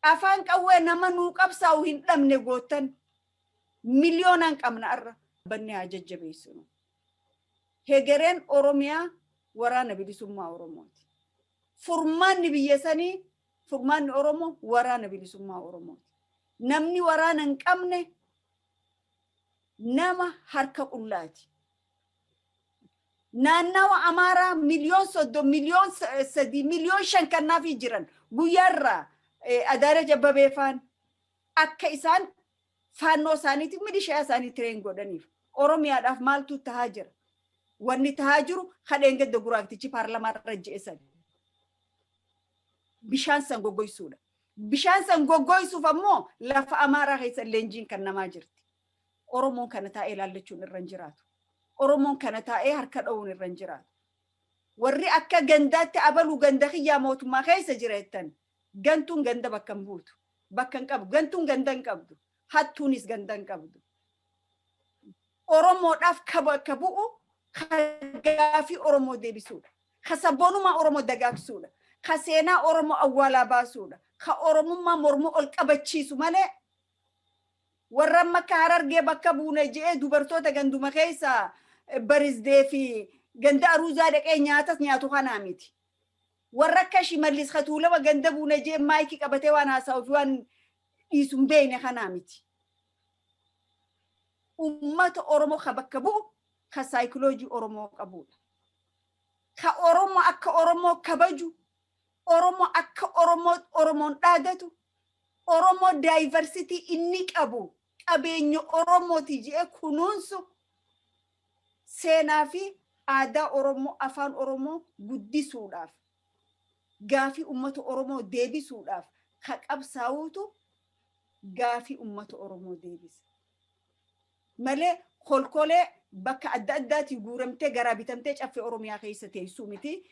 Afaan qawwee nama nuu qabsaa'u hin dhabne goottan miliyoonaan qabna arra. Bannee haa jajjabeessinu. Hegereen Oromiyaa waraana bilisummaa Oromooti. Furmaanni biyya sanii furmaanni Oromoo waraana bilisummaa Oromooti. Namni waraana hin qabne nama harka qullaati. Naannawa Amaaraa 30 miliyoon, 3 miliyoon 5 kannaafii jiran guyyaarraa Adaanech Abbabee faan akka isaan faannoo isaaniitiif milishaa isaanii train godhaniif. Oromiyaadhaaf maaltu tahaa jira? Wanni tahaa jiru kadheen gadda guraagtichi paarlamaa irra je'e bishaan san goggoysuudha. Bishaan san goggoysuuf ammoo lafa Amaaraa keessa leenjiin kan namaa jirti. Oromoon kana taa'ee ilaallachuun irra hin jiraatu. Oromoon kana taa'ee harka dha'uun irra hin jiraatu. Warri akka gandaatti abaluu ganda kiyyaa mootummaa keessa jira jettan gantuun ganda bakka hin buutu. Bakka hin qabu. Gantuun ganda hin qabdu. Hattuunis ganda hin qabdu. Oromoodhaaf bakka bu'u gaafii Oromoo deebisuudha. Ka sabboonummaa Oromoo dagaagsuudha. Ka seenaa Oromoo awwaalaa baasuudha. Ka Oromummaa mormuu ol qabachiisu malee warra amma akka Harargee bakka buune je'ee dubartoota ganduma keessa barizdee fi ganda aruuzaa dhaqee nyaatas nyaatu kanaa miti. Warra akka Shimallis Katuulama ganda buune je'ee maayikii qabatee waan haasa'uu fi waan dhiisu hin beekne kanaa miti. Uummata Oromoo ka bakka bu'u ka saayikoloojii Oromoo qabudha. Ka Oromoo akka Oromoo kabaju, Oromoo akka Oromoo Oromoon dhaadatu, Oromoo diversity inni qabu qabeenya Oromooti je'ee kunuunsu seenaa fi aadaa Oromoo afaan Oromoo guddisuudhaaf gaafii uummata Oromoo deebisuudhaaf ka qabsaa'uutu gaafii uummata Oromoo deebisa. Malee kolkolee bakka adda addaatii guuramtee garaa bitamtee caffee Oromiyaa keessa teessuu miti.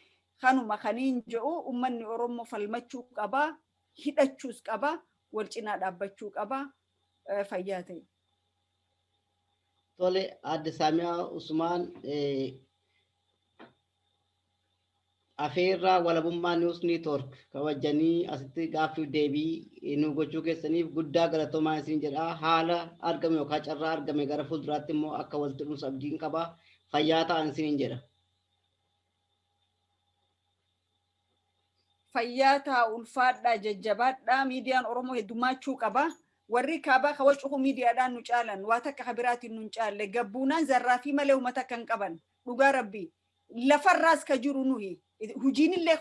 Kanuma kaniin jedhu uummanni Oromoo falmachuu qabaa, hidhachuus qabaa, wal cinaa dhaabbachuu qabaa, fayyaa ta'e. Tole, Aadde Saamiyaa Usmaan, afeerraa Walabummaa News Network kabajanii asitti gaaffii deebii nu gochuu keessaniif guddaa galatoomaa isin jedha. Haala argame yookaan carraa argame gara fuulduraatti immoo akka walitti dhufnu abdiin qaba. Fayyaa ta'an isiniin jedha. Fayyaa ta'a, ulfaadhaa, jajjabaadhaa. Miidiyaan Oromoo heddummachuu qaba. Warri kaabaa ka wacuhu miidiyaadhaan nu caalan waa takka ka biraatiin nu hin caalle gabbuunaan zarraafii malee uummata akka hin qaban dhugaa rabbii. Lafarraas ka jiru nuyi hojiinillee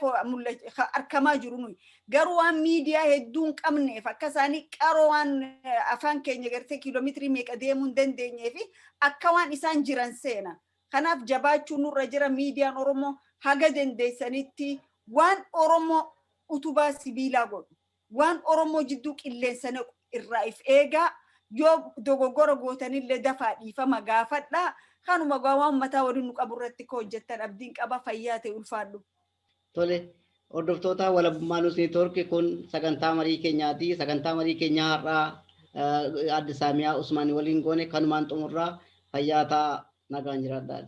argamaa jiru nuyi garuu waan miidiyaa hedduu hin qabneef akka isaanii qaroo waan afaan keenya gartee kiiloomeetirii meeqa deemuu hin dandeenyee fi akka waan isaan jiran seena. Kanaaf jabaachuu nurra jira. Miidiyaan Oromoo haga dandeessanitti waan Oromoo utubaa sibiilaa godhu waan Oromoo jidduu qilleensa naqu irraa if eegaa, yoo dogoggora gootanillee dafaa dhiifama gaafadhaa. Kanuma waan mataa waliin nu qabu irratti akka hojjettan abdiin qaba. Fayyaa ta'e, ulfaadhu. Tole, hordoftoota Walabummaa News Network, kun sagantaa marii keenyaati. Sagantaa marii keenyaa har'aa Aadde Saamiyaa Usmaanii waliin goone kanumaan xumurraa. Fayyaa ta'a, nagaan jiraadhaa.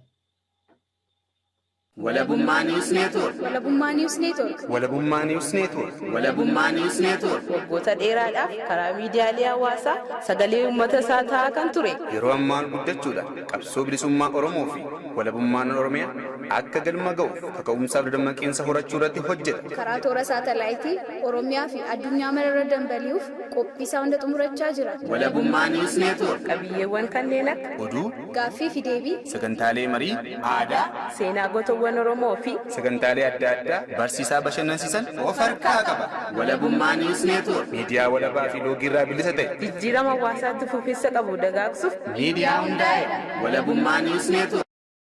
Walabummaa News Network. Walabummaa News Network. Walabummaa News Network. Walabummaa News Network. Waggoota dheeraadhaaf karaa miidiyaalee hawaasaa sagalee uummata isaa ta'aa kan ture. Yeroo ammaa guddachuudhaan qabsoo bilisummaa Oromoo fi walabummaan Oromiyaa akka galma ga'uuf kaka'umsaaf dadammaqiinsa horachuu irratti hojjeta. Karaa toora saatalaayitii Oromiyaa fi addunyaa mararra dambali'uuf qophii isaa hunda xumurachaa jira. Walabummaa News Network. Qabiyyeewwan kanneen akka oduu, gaaffii fi deebii, sagantaalee marii, aadaa, seenaa gootawwan Oromoo fi sagantaalee adda addaa barsiisaa bashannansiisan of harkaa qaba. Walabummaa News Network. Miidiyaa walabaa fi loogiirraa bilisa ta'e. Jijjiirama hawaasaatti fufiinsa qabu dagaagsuuf miidiyaa hundaa'e. Walabummaa News Network.